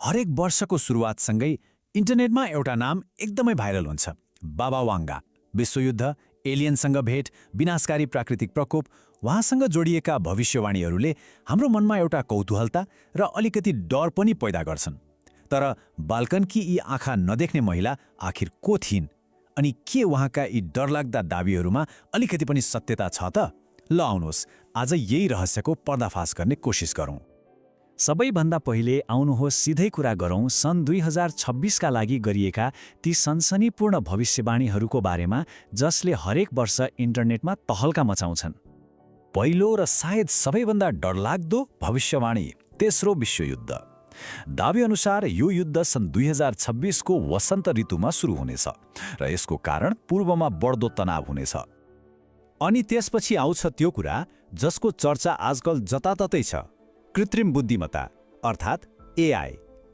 हरेक वर्षको सुरुवातसँगै इन्टरनेटमा एउटा नाम एकदमै भाइरल हुन्छ। बाबा वाङ्गा। विश्वयुद्ध, एलियनसँग भेट, विनाशकारी प्राकृतिक प्रकोप, उहाँसँग जोडिएका भविष्यवाणीहरूले हाम्रो मनमा एउटा कौतूहलता र अलिकति डर पनि पैदा गर्छन्। तर बाल्कनकी यी आँखा नदेख्ने महिला आखिर को थिइन्? अनि के उहाँका यी डरलाग्दा दाबीहरूमा अलिकति पनि सत्यता छ त? ल आउनुहोस्, आज यही रहस्यको पर्दाफास गर्ने कोसिस गरौँ। सबैभन्दा पहिले आउनुहोस् सिधै कुरा गरौँ सन् 2026का लागि गरिएका ती सनसनीपूर्ण भविष्यवाणीहरूको बारेमा, जसले हरेक वर्ष इन्टरनेटमा तहल्का मचाउँछन्। पहिलो र सायद सबैभन्दा डरलाग्दो भविष्यवाणी, तेस्रो विश्वयुद्ध। दाबी अनुसार यो युद्ध सन् 2026को वसन्त ऋतुमा सुरु हुनेछ र यसको कारण पूर्वमा बढ्दो तनाव हुनेछ। अनि त्यसपछि आउँछ त्यो कुरा जसको चर्चा आजकल जताततै छ, कृत्रिम बुद्धिमत्ता अर्थात् एआई।